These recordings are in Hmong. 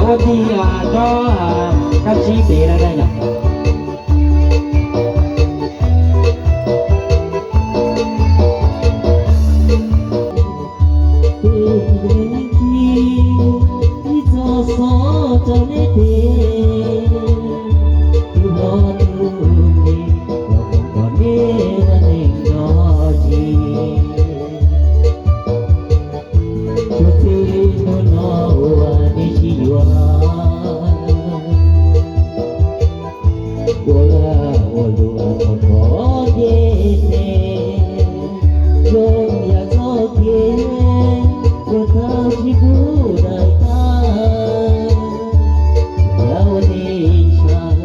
Ua tig tsob kab tsib pem na yom. Ib txoj xov rau neb tias, tus hlob tus me los foom kom neb ua neej nyob ze. Txij hnub no uas neb sib yuav, ua lag ua luam thov kom nce ne, zoo yam txoj kev uas tau tsis pub daim tawv, yam uas neb ntshaw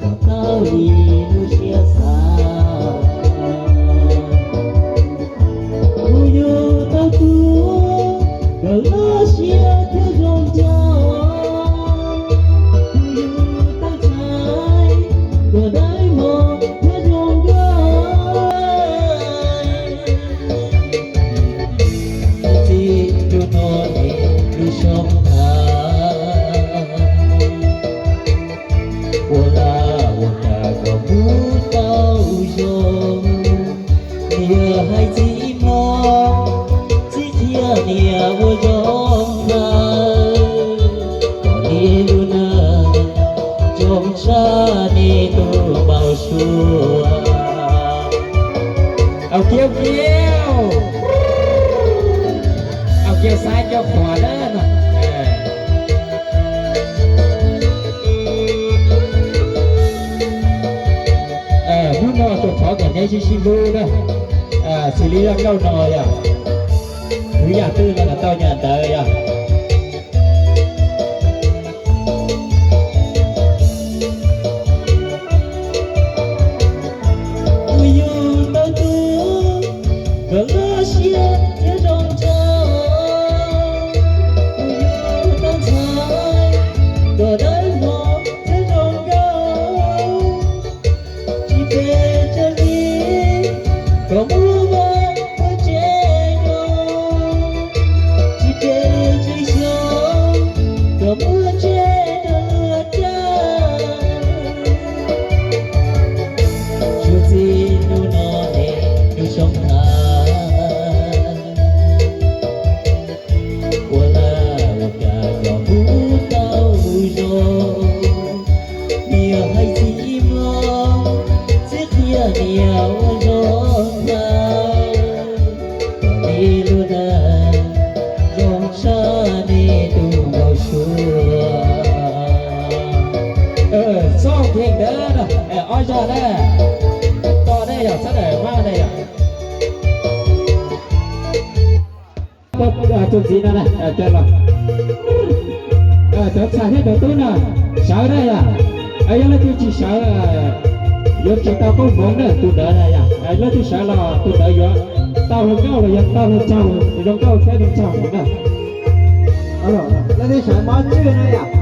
kom tau li lub siab xav. Kuv yug tau tub kom loj siab thiab zoo nraug, kuv yug tau ntxhais kom dawb mos thiab zoo nkauj. Txij hnub no neb lub xyoo tag, ua lag ua kam kom mus tau zoo, niam hais txiv mloog, txiv qhia niam ua zoo nraug, kom neb lub neej zoo tshaj neb tus npau suav. Au kiav kiav, au kiav xaib cov qhuas na. Hnub no tsuas thov kom neb sib sib hlub na, xws li zaj nkauj no yom, kwv yam twg los kom tau yam ntawd yom. Kuv yug tau tub kom loj siab thiab zoo nraug, kuv yug tau ntxhais kom dawb mos thiab zoo nkauj. Tsis phem tsis lim kom muab vaj muab tsev nyob, tsis phem tsis xyov kom muab tsev rau luag caij. Txij hnub no neb lub xyoo tag, ua lag ua kam kom mus tau zoo, niam hais txiv mloog, txiv qhia niam ua zoo nraug, kom neb lub neej zoo tshaj neb tus npau suav. Txoj kev ntawd ob zaj na, to ne yog sab dawm mab ne yom. Tus txiv no, cov txhais thiab cov tub no, sawv na yom. Yog leej twg tsis sawv, yuav tsis tau koob hmoov na, tus ntawd na yom. Leej twg sawv los tus ntawd yuav tau hluas nkauj los yog tau hluas nraug, zoo nkauj thiab zoo nraug na. Leej twg sawv mob tswj na yom.